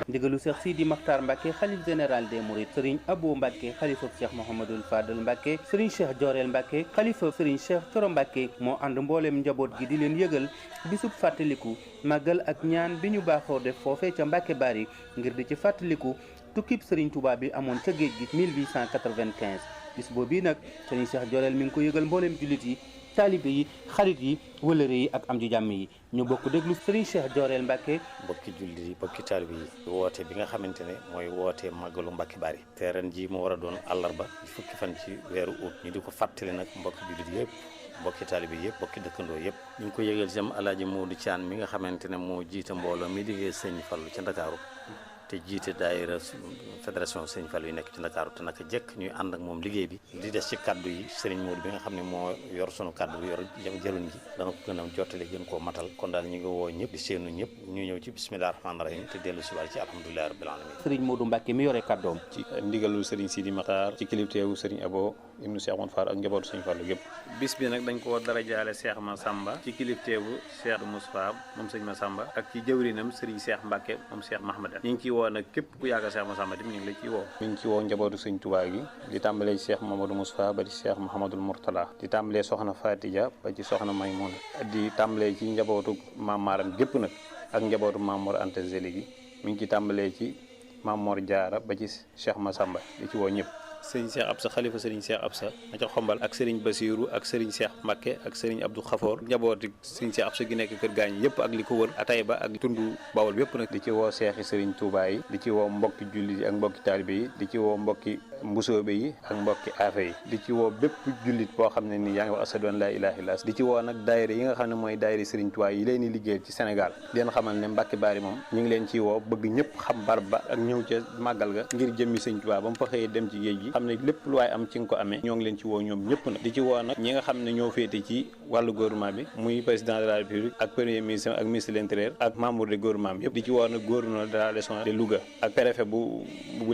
ndigalu Cheikh Sidi Makhtar Mbacke xalif général des Mourides Serigne Abo Mbacke xalifa Cheikh Mouhamadoul Fadel Mbacke Serigne Cheikh Diorel Mbacke xalifa Serigne Cheikh Thioro Mbacke moo ànd mbooleem njaboot gi di leen yëgal bisub fàttaliku màggal ak ñaan bi ñu baaxoo def foofee ca Mbacke Bari ngir di ci fàttaliku tukkib Serigne Touba bi amoon ca géej gi 1895 bis boobu nag Serigne Cheikh Diorel mi ngi ko yëgal mbooleem jullit yi taalibe yi xarit yi wëlëre yi ak am ji jàmm yi ñu bokk déglu Serigne Cheikh Diorel Mbacke. bokki jullit yi bokki taalibe yi woote bi nga xamante ne mooy woote màggalu Mbacke Bari te ren ji mu war a doon àllarba fukki fan ci weeru août ñu di ko fàttali nag mbokki jullit yëpp mbokki taalibe yëpp mbokki dëkkandoo yëpp ñu ngi ko yëgal jëm Alaaji Modou Thian mi nga xamante ne moo jiite mbooloo mi liggéey Sëñ Fallu ca Ndakaaru te jiite daayira fédération Sëñ Fallu yi nekk ci Ndakaaru te naka jekk ñuy ànd ak moom liggéey bi di des ci kaddu yi Serigne Modou bi nga xam ne moo yor sunu kaddu yor jëluñ ji dana ko gën a jottali gën koo matal kon daal ñu ngi woo ñëpp di seenu ñëpp ñu ñëw ci bismillah rahmaani rahim te dellu si waat ci alhamdulillahi rabbil alamin Serigne Modou Mbacke mi yore kaddoom ci ndigalul Serigne Sidi Makhtar ci kilifteewu Serigne Abo ibnu Cheikh Mouhamed Fall ak njabootu Sëñ Fallu gépp bis bi nag dañ koo darajaale Cheikh Massamba ci kilifteewu Cheikh Moustapha moom Sëñ Massamba ak ci jëwrinam Serigne Cheikh Mbacke moom Cheikh Mahmadan ñu ngi ciy woo nag képp ku yàgg Cheikh Massamba tim ñu ngi la ciy woo mi ngi ci woo njabootu Sëñ Touba gi di tàmbalee ci Cheikh Mamadou Moustapha ba ci Cheikh Mouhamadoul Mourtala di tàmbalee soxna Fatidia ba ci soxna Maymouna di tàmbalee ci njabootu Maam Maram gépp nag ak njabootu Maam Mor Anta Zeli gi mi ngi ci tàmbalee ci Maam Mor Diarra ba ci Cheikh Massamba di ci woo ñëpp Serigne Cheikh Absa xalifa Serigne Cheikh Absa na ca xombal ak Serigne Basirou ak Serigne Cheikh Mbacke ak Serigne Abdou Khafor njabooti Serigne Cheikh Absa gi nekk kër gaañ yëpp ak li ko wër ak Taïba ak tundu Bawol yëpp nag di ci woo seexi Serigne Touba yi di ci woo mbokki jullit yi ak mbokki taalibe yi di ci woo mbokki mbusoobe yi ak mbokki aafe yi di ci woo bépp jullit boo xam ne ni yaa ngi wax asadu an laa ilaaha illallaah di ci woo nag daayira yi nga xam ne mooy daayira Serigne Touba yi leen di liggéey ci Sénégal di leen xamal ne Mbacke Bari moom ñu ngi leen ciy woo bëgg ñëpp xam barab ba ak ñëw ca màggal ga ngir jëmmi Serigne Touba ba mu fa xëyee dem ci géej gi xam ne lépp lu waay am ci nga ko amee ñoo ngi leen ci woo ñoom ñëpp nag di ci woo nag ñi nga xam ne ñoo féete ci wàllu gouvernement bi muy président de la république ak premier ministre ak ministre de l'intérieur ak membre de gouvernement bi yëpp di ci woo nag gouverneur de la région de Louga ak préfet bu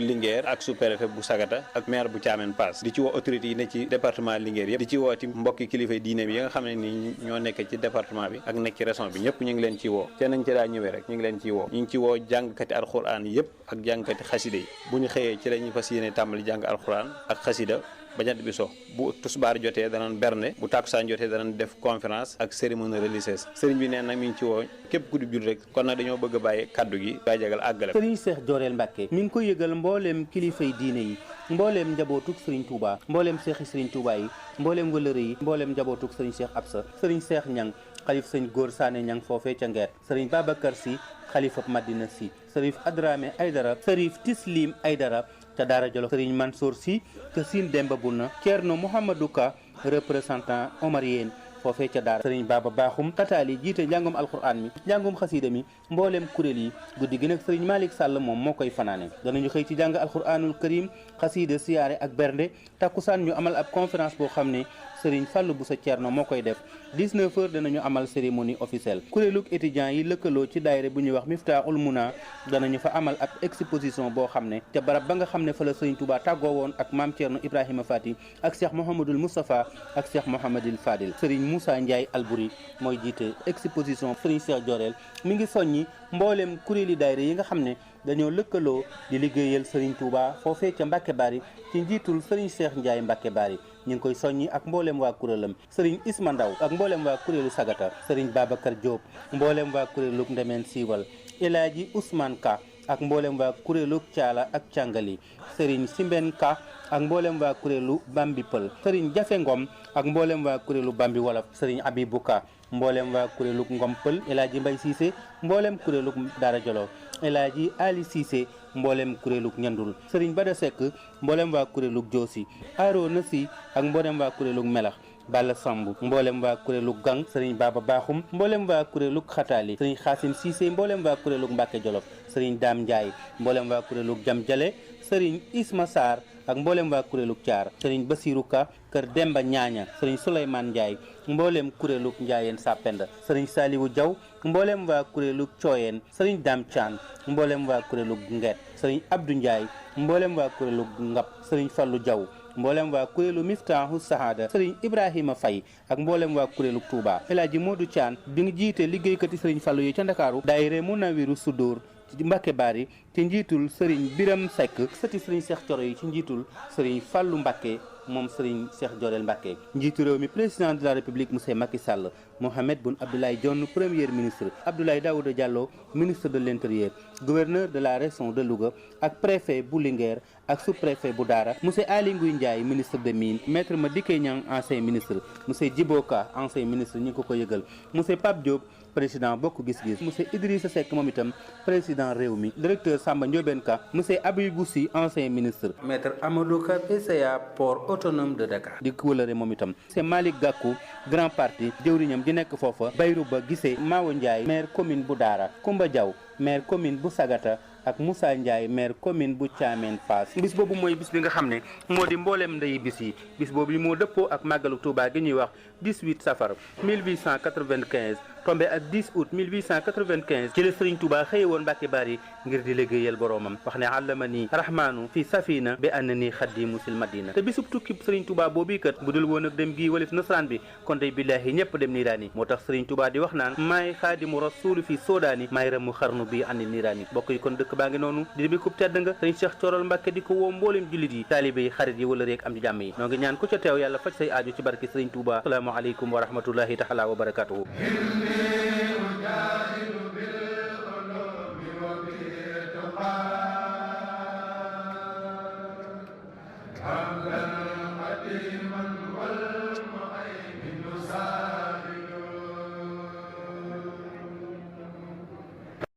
Linguère ak sous-préfet bu Sagata ak maire bu Thiamène Pass di ci woo autorités yi ne ci département Linguère yëpp di ci woo ci mbokki kilifa diine bi yi nga xam ne ni ñoo nekk ci département bi ak nekk ci région bi ñëpp ñu ngi leen ci woo te nañ ci daa ñëwee rek ñu ngi leen ciy woo ñu ngi ci woo jàngkati alxuraan yëpp ak jàngkati xasida yi bu ñu xëyee ci lañuy fas yéene tàmbali jàng alxuraan ak xasida ba jant bi so bu tusbaar jotee danañ bernde bu takkusaan jotee danañ def conférence ak cérémonie religieuse sëriñ bi neen nag mi ngi ci woo képp ku di jul rek kon nag dañoo bëgg a bàyyi kaddu gi bàyyi jagal àggale Serigne Cheikh Diorel Mbacke mi ngi ko yëgal mbooleem kilifay diine yi mbooleem njabootug Serigne Touba mbooleem seexi Serigne Touba yi mbooleem wëlëre yi mbooleem njabootug Serigne Cheikh Absa Serigne Cheikh Ñang xalif sëñ Góor Saane Ñang foofee ca Ngeer Serigne Babacar Sy xalifab Madina Sy Serif Adrame Aydara Serif Tislim Aydara ca Daara Jolof Serigne Mansour Sy te Sine Demba Buna Thierno Mouhamadou Ka représentant omarien foofee ca Daara Serigne Baba Bakhoum Tataali jiite njàngum alxuraan mi njàngum xasiida mi mbooleem kuréel yi guddi gi nag Serigne Malick Sall moom moo koy fanaane danañu xëy ci jàng alxuraanul karim xasiida siyaare ak bernde takkusaan ñu amal ab conférence boo xam ne Serigne Fallou Boussa Thierno moo koy def 19h danañu amal cérémonie officielle kuréelug étudiants yi lëkkaloo ci daayira bu ñuy wax Miftahul Muna danañu fa amal ab exposition boo xam ne te barab ba nga xam ne fa la Serigne Touba tàggoo woon ak maam Thierno Ibrahima Fati ak Cheikh Mouhamadoul Moustapha ak Cheikh Mouhamadil Fadil Serigne Moussa Ndiaye Albouri mooy jiite exposition Serigne Cheikh Diorel mi ngi soññi mbooleem kuréeli daayira yi nga xam ne dañoo lëkkaloo di liggéeyal Serigne Touba foofee ca Mbacke Bari ci njiitul Serigne Cheikh Ndiaye Mbacke Bari ñu ngi koy soññi ak mboolem waa kuréelam Serigne Isma Ndaw ak mboolem waa kuréelu Sagata Serigne Babacar Diop mboolem waa kuréelu Ndemeen Siiwal El Hadji Ousmane Ka ak mboolem waa kuréelu Caala ak Càngali Serigne Simben Ka ak mboolem waa kuréelu Bambi Pël Serigne Jafe Ngom ak mboolem waa kuréelu Bambi Wolof Serigne Abibou Ka mboolem waa kuréelu Ngom Pël El Hadji Mbay Cissé mboolem kuréelu Daara Jolof El Hadji Ali Cissé mboolem kuréelu Ñandul Serigne Bada Seck mboolem waa kuréelu Joosi Arona Si ak mboolem waa kuréelu Melax Balla Samb mboolem waa kuréelu Gang sëriñ Baba Baaxum mboolem waa kuréelu Xataali sëriñ Xaasim Siise mboolem waa kuréelu Mbàkke Jolof sëriñ Daam Njaay mboolem waa kuréelu Jam Jale sëriñ Isma Sarr ak mboolem waa kuréelu Caar sëriñ Basiru Ka kër Demba Ñaaña sëriñ Souleymane Ndiaye mboolem kuréelu Njaayeen Sapenda sëriñ Saliwu Jaw mboolem waa kuréelu Cooyeen sëriñ Dam Caan mboolem waa kuréelu Ngeet sëriñ Abdou Ndiaye mboolem waa kuréelu Ngap sëriñ Fallu Jaw mboolem waa kuréelu Miftaahu Sahada sëriñ Ibrahima Faye ak mboolem waa kuréelu Touba El Hadji Modou Thian bi nga jiite liggéeykati sëriñ Fallu yi ca Ndakaaru daayira Munawiru Sudur ci Mbàkke Bari ci njiitul sëriñ Biram Seck sëti sëriñ Cheikh Thioro yi ci njiitul sëriñ Fallu Mbàkke moom sëriñ Cheikh Jorel Mbàkke njiitu réew mi président de la République monsieur Macky Sall Mohamed Boun Abdallah Dionne premier ministre Abdoulaye Daouda Diallo ministre de l'Intérieur gouverneur de la région de Louga ak préfet bu Linguère ak sous-préfet bu Daara monsieur Aly Ngouille Ndiaye ministre des Mines maître Madické Niang ancien ministre monsieur Djibo Ka ancien ministre ñu ngi ko yëgal monsieur Pape Diop président Bokk Gis Gis monsieur Idrissa Seck moom itam président réew mi directeur Samba Ndiobène Ka monsieur Abibou Sy ancien ministre maître Amadou Ka PCA port autonome de Dakar di wëlëre moom itam monsieur Malick Gakou grand parti jëwriñam di nekk foofa Bayru Ba Gisee Mawo Ndiaye maire commune bu Daara Koumba Diaw maire commune bu Sagata ak Moussa Ndiaye maire commune bu Thiamène Fass bis boobu mooy bis bi nga xam ne moo di mbooleem ndeyi bis yi bis boobu yi moo dëppoo ak màggalu Touba gi ñuy wax 18 safar 1895 tombé ak 10 août 1895 ci la Serigne Touba xëye woon Mbàkke Bari ngir di liggéeyal boroomam wax ne allamani rahmanu fi safina bi annani xaddimu sil madina te bisub tukki Serigne Touba boobu kat bu dul woon ak dem gii walif nasraan bi kon day billaahi ñëpp dem niiraani moo tax Serigne Touba di wax naan maay xaadimu rasulu fi soodaani maay ramu xarnu bi anni niiraani bokk yi kon dëkk baa ngi noonu di bi kub tedd nga Serigne Cheikh Thioro Mbàkke di ko woo mboolem jullit yi taalibe yi xarit yi wala rek am di jàmm yi noo ngi ñaan ku ca teew yàlla faj say aaju ci barke Serigne Touba asalaamaaleykum wa rahmatullahi taala wa barakatuhu